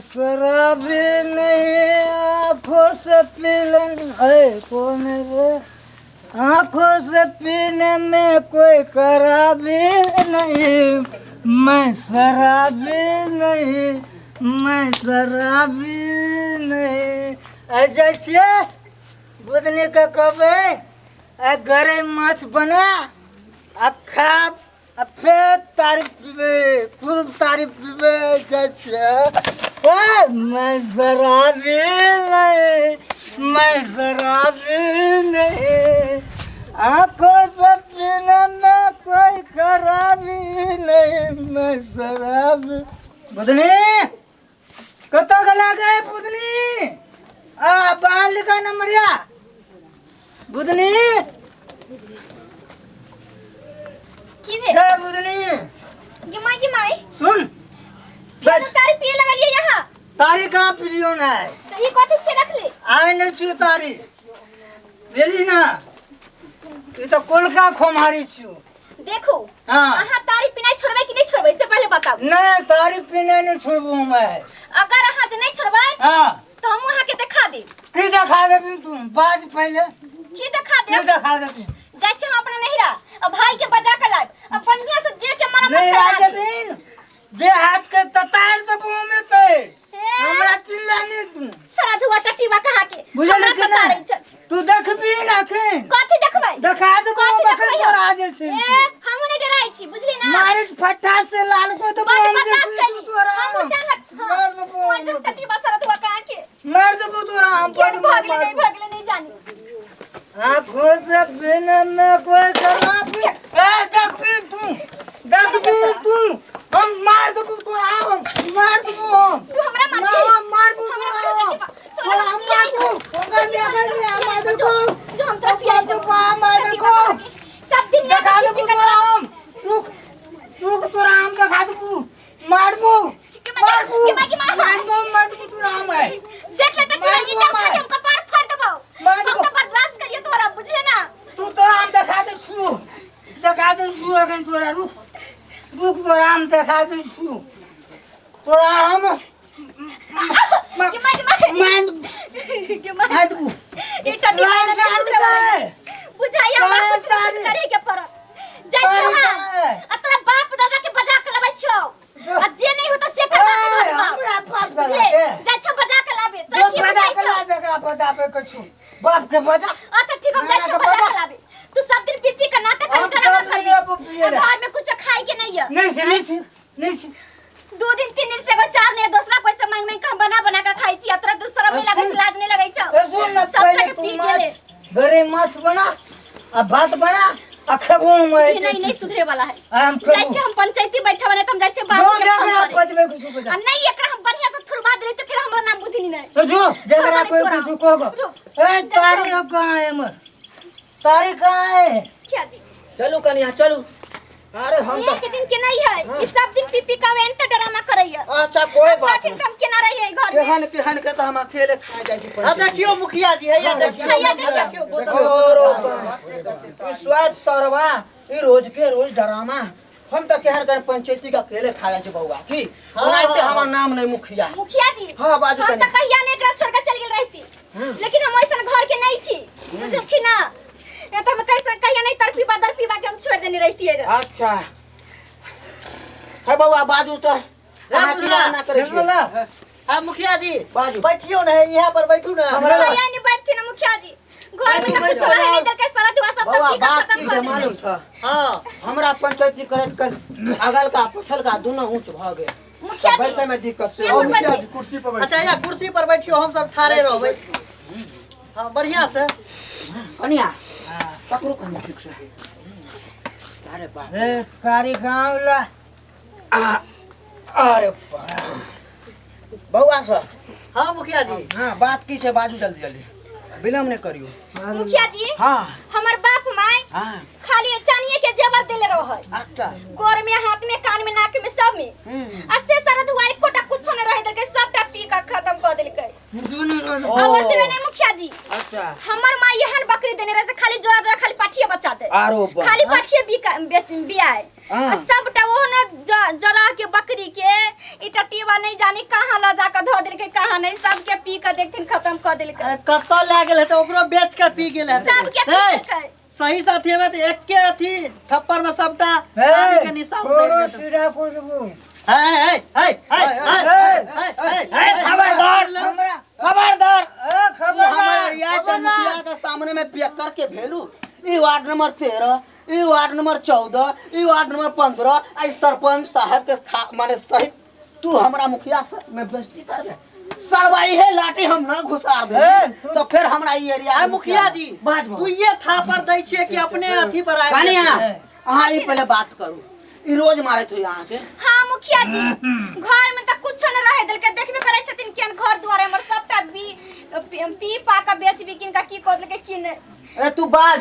शराबी नहीं आंखों से पी लेने, अरे कौन है रे? आंखों से पीने में कोई खराबी नहीं, मैं शराबी नहीं, मैं शराबी नहीं। आ जाइ छियै बुधनी के कहबै आ गरई माछ बना आ खा आ फेर तारी पीबै, खूब तारी पीबै जाइ छियै। ए, मैं शराबी नहीं, मैं शराबी नहीं, आंखों से पीने में कोई खराबी नहीं, मैं शराबी। बुधनी कतऽ गेला गे बुधनी? आ बाहर लिखा नंबरिया बुधनी। की भेल? गे बुधनी। गे माय, गे माय। सुन। फेर तारी पिए लगलिए यहाँ। तारी कहाँ पिलियो ना है? तऽ ई कथी छियै रखले? आइ नहि छियो तारी, बुझली ना? ई तऽ कोलका खोम्हारी छियो। देखू। हाँ। अहाँ तारी पिनाइ छोड़बै कि नहि छोड़बै से पहिले बताउ। नहि, तारी पिनाइ नहि छोड़बो हम आइ। अगर अहाँ जे नहि छोड़बै हाँ। तऽ हम अहाँके देखा देब। की देखा देबी तू? बाज पहिले। की देखा की देब? देखा देबी? जाइ छी हम अपना नैहरा आ भाई के बजा के लायब आ बढ़िया से दे के मरम्मत नहीं करा राजा देब। बीन दे हाथ के ततार देबो हम एते। हे। हमरा चिल्ला नहीं तू। सारा धुआ टटीबा कहाँ के? बुझल हमरा कि ततारै नहीं? छल। तू देखबी ना अखन? कथी देखबै? देखा देबो कथी हम अखन देखबै? तोरा जे छै। ए, हमहूँ नहि डराइ छी, बुझली ना? मारे फट्टा से लाल को देबो बड हम जे बर्दाश्त छै कैली। तोरा। हमहूँ टांगत, हाँ। मार देबो हम। मजूर टटीबा सारा धुआ कहाँ के? मार देबो तोरा हम। केहन बड मार भगले नहीं मारबो। भगले नहीं जानी। आँखों से बिना में कोई खराबी। ए देखबी तू, देखबी तू, हम मार देबो तोरा, हम मार देबो हम। तू हमरा मारबी? हम मारबो हमरा तोरा। मारबी? तोरा हम मारबो। ओकर ले कर ले हम मार देबो। जो हम तोरा पिया बाप रे बाप, मार देबो। सब दिन यहाँ देखा पी देबो पी के तोरा हम। रुक रुक, तोरा हम देखा देबो। मारबो मारबो के मार, के मार। मारबो मार देबो तोरा हम आइ। देख ले तो मार ये दो, क्या मार। हम कपार फाड़ देबो। मार हम दो। तो बर्दाश्त करियो तोरा, बुझले ना? तू तोरा हम देखा दे छु, देखा दे छु अखन तोरा। रुक रुक, तोरा हम देखा दे छु, तोरा हम के मार, के मार। मार के मार। मार देबो। ई टटी लाल मार लाल के दे। बुझाई हमरा लाल कुछ ना कुछ तारी। करे के पड़त। जाइ छौ तारी हम। दे। आ तोरा बाप दादा के बजा के लाबै छौ। जो। आ जे नहीं होतो से करबा के ए, घरबा। हमरा बाप दादा बुझले? के। जाइ छौ बजा के लाबे। तोरा जो की बजा बुझाइ के छौ? ला, जकरा बजाबे के छौ बाप के बजा। अच्छा ठीक, हम जाइ नाना छौ के बजा बजा। के लाबे। तू सब दिन पी पी के नाटक हम कर ड्रामा सब कर। दिन अब पिए ले। घर में कुछ खाई के नहीं है। नहीं छै, नहीं छै, नहीं छै। 2 दिन 3 दिन से एगो चार नहीं, दूसरा पैसा मांग मांग के हम बना बना के खाई छी। आ तोरा दूसरा नहीं लगै छै, लाज नहीं लगै छौ। ए, सुन ना, सब पहिले के तू पी माछ गेले। गरे माछ बना आ भात बना आ खेबो हम। ये नहीं नहीं सुधरे वाला है। आ, हम जाइ खेबो। छी हम पंचायती बैठे बने त हम जाइ छी जो बाबू के जकरा फोन करे। बजबे कुछ बजा। आ नहीं एकरा हम बढ़िया से थुरबा देली त फिर हमर नाम बुधनी नहीं। तो जो जकरा छोड़ कोई तोरा। कुछ कहबो। रुक। ए तारी अब कहाँ है हमर? तारी कहाँ है? क्या जी? चलू कनिया चलू। अरे हम तो एक दिन के नहीं है, ई सब दिन पी पी के एंत ड्रामा करैया। अच्छा कोई बात कथी नहीं। हम केना रहिए घर में? केहन केहन के तो हम अकेले खा जाइ छी। आ देखियो मुखिया जी, हैया देखियो। हैया देखियो। देखियो, बोतल। और ई स्वाद सरवा ई रोज के रोज ड्रामा। हम तो केहन केहन पंचायती के अकेले खा जाइ छी बौआ की। ओनाहिते हमर नाम नहीं मुखिया। मुखिया जी। हाँ, बाजू हम कनी। तो कहिया ने एकरा छोड़ के चल गेल रहती, लेकिन हम ऐसन घर के नहीं छी, बुझलखिन ना? या तो हम कैसे कहिया नहीं तरफी बा दरफी बा के हम छोड़ देने रहती है। अच्छा है बौआ बाजू तो। अहाँ बुझला। की ना करै छियै? बुझला? हाँ मुखिया जी बाजू। बैठियो ना, यहाँ पर बैठू ना। हमरा कहिया नहीं बैठती ना मुखिया जी, घर में तो कुछ रहे नहीं देलकै, सारा दुआ सब बौआ पी के बात खत्म की कर छै मालूम देलकै। छ? हाँ। हमरा पंचायती करैत कर अगल का पछल का दोनों ऊंच भ गेल। मुखिया जी। बैठे में दिक्कत से। यहाँ पर मुखिया बैठिए। जी कुर्सी पर बैठिए। अच्छा यहाँ कुर्सी पर बैठियो, हम सब ठाड़े रहबै। हाँ बढ़िया से। कनिया पकड़ू कनिया ठीक से। अरे बाप। ए तारी कहाँ ला? अरे बाप। बौआ सर। हाँ मुखिया जी। हाँ बात की छै बाजू जल्दी जल्दी, विलम्ब नहीं करियो। मुखिया जी। हाँ। हमर बाप my हाँ। खाली चानिए के जेवर देले रहो है। अच्छा। गोर में, हाथ में, कान में, नाक में, सब में। हम्म। आ से सारा धुआई कोटा कुछो नहीं रह देलकै, सबटा पी के खत्म कर देलकै। जो नहीं रह और देबे नहीं मुखिया जी। जी। अच्छा। हमर माँ एहन बकरी देने रहे से खाली जोड़ा जोड़ा खाली पाठिए बच्चा दे। आरो बा। खाली पाठिए बिका बियाए। हाँ। आ सबटा वो न जरा के बकरी के ई टटीवा नहीं जानी कहाँ ल जाके धो देलकै कहाँ नहीं, सबके पी के देखथिन खत्म क देलकै। अरे कतऽ लए गेल हेतै, ओकरो बेच के पी गेल हेतै। सबके पी हे, देलकै। सही साथी में तो एके अथी थप्पड़ में सबटा तारी के निशा उतर कोनो गेल। सीधा कुदबू। हे, हे, हे, हे, हे, हे, हे, हे, खबरदार, हमरा खबरदार। ए खबरदार, हमारा रियायत खबरदार। मुखिया के सामने में बेकर के भेलू। ई वार्ड नंबर 13, ई वार्ड नंबर 14, ई वार्ड नंबर 15, आई सरपंच साहब के माने सहित तू हमरा मुखिया से में बेइज्जती करबे। सरवा इहे लाठी हम ना घुसार दे ए, तो फिर हमरा ई एरिया आ मुखिया जी, बात तू ये थापर दै छियै कि अपने अथी पर आबि कनिया, गेल? अहाँ ई पहले बात करू, ई रोज मारैत होई अहाँ के? हाँ मुखिया जी, घर में त कुछो न रहे देलकै, देखबे करै छथिन केहन घर दुआर हमर सबटा पी पा के बेच बिकिन के की कऽ देलकै की नहि। अरे तू बाज,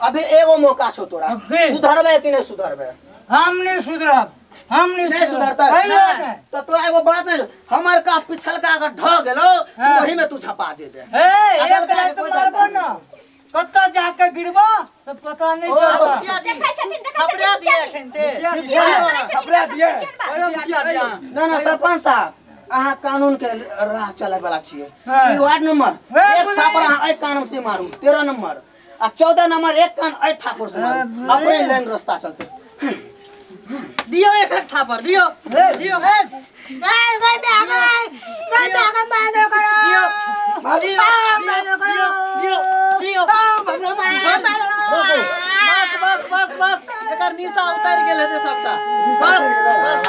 अभी एगो मौका छौ तोरा, अभी? सुधरबे कि नहीं सुधरबे? हम नहीं सुधरब, हम नहीं नहीं सुधरता। कहियो नहीं। तो तोरा एगो बात नहीं, हमर का पिछलका अगर ढह गेलो, हाँ। वही में तू झपा जेबे। ए, अगल एक का रात कोई मारबो दरकार ना, कतऽ जाके गिरबो से पता नहीं ओ, चलता। मुखिया जी, देखै छथिन, देखै छथिन, थपड़ा मुखिया दिए जी। एखन ते। मुखिया जी, मुखिया जी, थपड़ा दिए। केहन बात? अरे मुखिया जी। ना, ना, सरपंच साहब, अहाँ कानून के राह चले वाला छियै। हाँ। ई वार्ड नंबर हे, एक बुझलियै। थापर अहाँ एहि कानून से मारू, 13 नंबर आ 14 नंबर एक कान एहि थापर से मारू, हाँ, अपने बुझलियै। लाइन रास्ता चलते। दियो एक एक थापर दियो, दियो। ए, गई, गई, गई, गई, गई, गई, मारो करो। दियो, मारो, दियो, मारो करो। दियो, दियो, दियो। मारो, मारो। बस, बस, बस, बस, एकर निशा उतर गेल हेतै सबटा। बस, बस।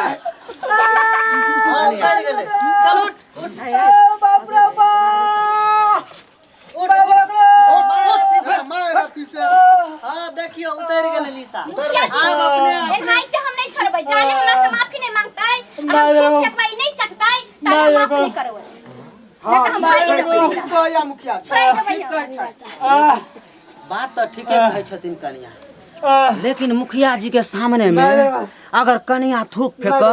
हाँ, उतर गेलै। चल उठ, उठ। ए, बाप रे बाप। उठ, बाप रे उठ, बाप। उठ, मार अथी से। हाँ, देखियो, उतर गेलै निशा। मुखिया जी, आब अपने आप एनाहिते हम नहीं छोड़बै, जाने हमरा से माफी नहीं मांगतै, आ हम मारो। थूक फेकबै, ई नहीं चटतै, ताले हम माफ नहीं करबै। नहीं तऽ हम भागि जेबै। ठीक कहैया मुखिया जी। छोड़ि देबै हम। आह, बात तऽ ठीके कहै छथिन कनिया, आह। लेकिन मुखिया जी के सामने में मारो। अगर कनिया थूक फेक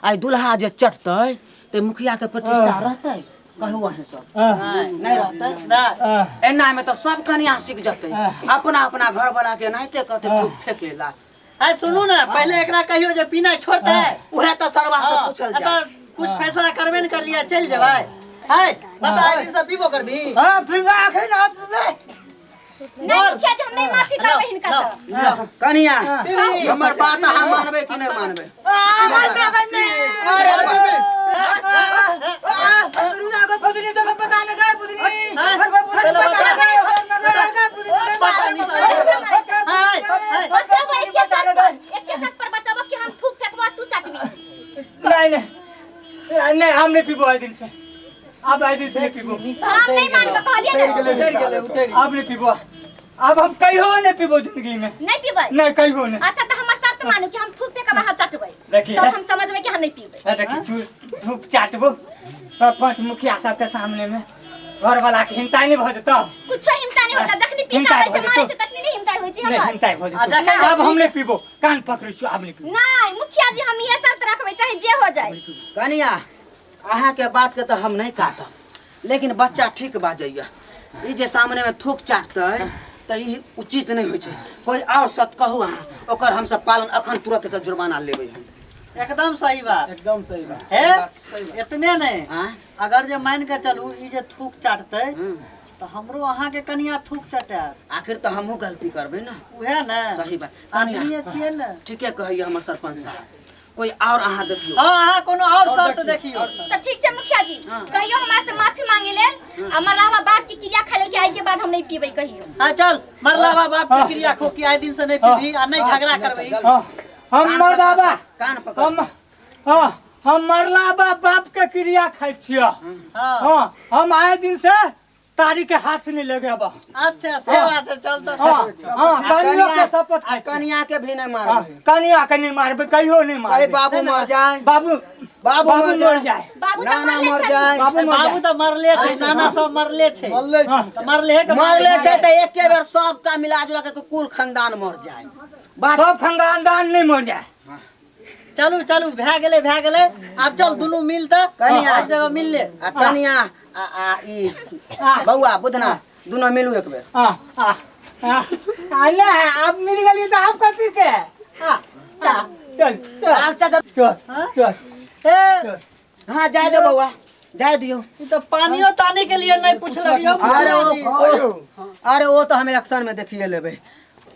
आई दुल्हा जे चटतै ते मुखिया के प्रतिष्ठा रहतै? कहू अहाँ सब। आह, नहीं रहतै? नहीं। आह। एना में तो सब कनिया सीख जतै, अपना अपना घर वाला के एनाहिते कहतै थूक फेकेला। आइ सुनू ने, पहिले एकरा कहियो जे पीना छोड़तै। उहे तऽ सरवा से हाँ, पूछल आ जाय। तऽ कुछ फैसला करबे ने करलियै, चलि जेबै। है, बता, आइ दिन से पीबो करबी? हाँ, पीबा एखन, हाँ, पीबै। नहीं मुखिया जी, हम नहीं माफी करबै हिनका तऽ। कनिया, पीबी। हमर बात अहाँ मानबै कि नहि मानबै? आह, गई, गई, गई। आह, रुदा, बुधनी तो पता नहीं गए, बुधनी। बचाबो एके साथ पर, एके साथ पर बचाबो कि हम थूक फेकबो तू चटबी। नहीं, नहीं, नहीं, हम नहीं पीबो आइ दिन से। अब आइ दिन से नहीं पीबो। हम नहीं मानबो, कहलियै ने। उतर गेलै, उतर गेलै। अब नहीं पीबो, अब हम कहियो नहीं पीबो जिंदगी में। नहीं पीबै? नहीं, कहियो नहीं। अच्छा, तऽ हमर शर्त मानू कि हम थूक फेकब अहाँ चटबै। देखिए। तब हम समझबै कि अहाँ नहीं पीबै। आ, देखी, थूक चाटबो सरपंच मुखिया सबके सामने में घर वाला के हिंता नहीं भऽ जेतौ? कुछो हिंता नहीं होता, जखनी पी के हिंता आबै छै, भऽ मारै जेतौ। छै, तखनी नहीं हिंता होइ छै नहीं, हमर। हिंता भऽ आ, जेतौ। जखन अब हम नहीं पीबो, कान पकड़ै छियौ, आब नहीं पीबो। नहीं मुखिया जी, हम इहे शर्त रखबै, चाहे जे हो जाए। कनिया, अहाँ के बात के तऽ हम नहीं काटब, लेकिन बच्चा ठीक बाजैया। ई जे सामने में थूक चाटतै तऽ ई उचित नहीं होइ छै। कोई और सत कहू अहाँ, ओकर हमसब पालन अखन तुरंत एकर जुर्माना लेबै हम। एकदम सही बात, एकदम सही बात। हे, इतने नहीं, हाँ? अगर जे मान के चलू ई जे थूक चाटतै हम्म। तऽ हमरो अहाँ के कनिया थूक चटायत। आखिर तऽ हमहूँ गलती करबै ने। उहे ने। सही बात। कनिया, आदमीये छियै ने। ठीके कहैया हमर सरपंच साहब, कोई और अहाँ देखियौ। हाँ, अहाँ कोनो और शर्त देखियौ। तऽ ठीक छै मुखिया जी, हाँ। कहियो हमरा से माफी मांगे लेल, आ मरलावा बाप के क्रिया खाय लेल कि आइ के बाद हम नहीं पीबै कहियो। हाँ, चल, मरलावा बाप के क्रिया खो कि आइ दिन से नहीं पीबी आ नहीं झगड़ा करबी। हाँ, हम मरलावा, कान पकड़। हम, हाँ, हम मरलावा बाप के क्रिया खाइ छियै। हाँ। हाँ, हम आए दिन से तारी के हाथ नहीं लगेबा। अच्छा, से बात है, चल तो। हाँ, हाँ, कनियो के शपथ खाइ छियै। कनिया के भी नहीं मारबै। हाँ, कनिया के नहीं मारबै, कहियो नहीं मारबै। अरे बाबू मर जाए। बाबू, बाबू बाबू मर मर जाए। जाए। बाबू तो नाना मरले मर छथिन। जाए। बाबू मर बाबू जाए। तो मरले छै, नाना सब मरले छै। मरले छै। तऽ मरले के मरले छै तऽ एके बेर सबटा मिला जुला के कुल खानदान मर जाए। बात सब खानदान नहीं मर जाए। चलू चलू भए गेलै भए गेलै आब चल दुनू मिल तऽ कनिया। एक जगह मिल ले आ कनिया आ आ ई बौआ बुधना दुनू मिलू एक बेर आ आ आ आ ना आप मिल गेलियै तऽ आप कथी के आ चल चल चल आब चल चल चल ए हाँ जाय दो बौआ जाय दियो ई तऽ पानियो तानी के लिए नहीं पूछलक यौ अरे ओ, मुखिया जी। अरे वो तो हम इलेक्शन में देखिए लेबे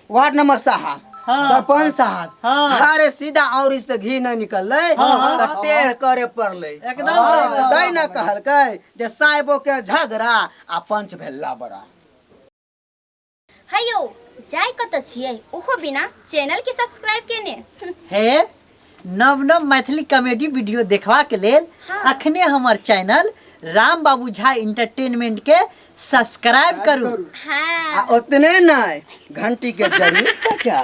वार्ड नंबर साहब हाँ। सरपंच साहब हाँ। अरे सीधा और से घी नहीं निकललै हाँ। तऽ टेढ़ करे पड़लै एकदम सही बात। तै ने कहलकै जे साहेबो के झगड़ा आ पंच भेला बड़ा हेयो जाय कतऽ छियै ओहो बिना चैनल के सब्सक्राइब केने हे नव नव मैथिली कॉमेडी वीडियो देखबाक लेल अखने हमर चैनल राम बाबू झा एंटरटेनमेंट के सब्सक्राइब करू हाँ आ ओतने नहि घंटी के जरूर बजाउ।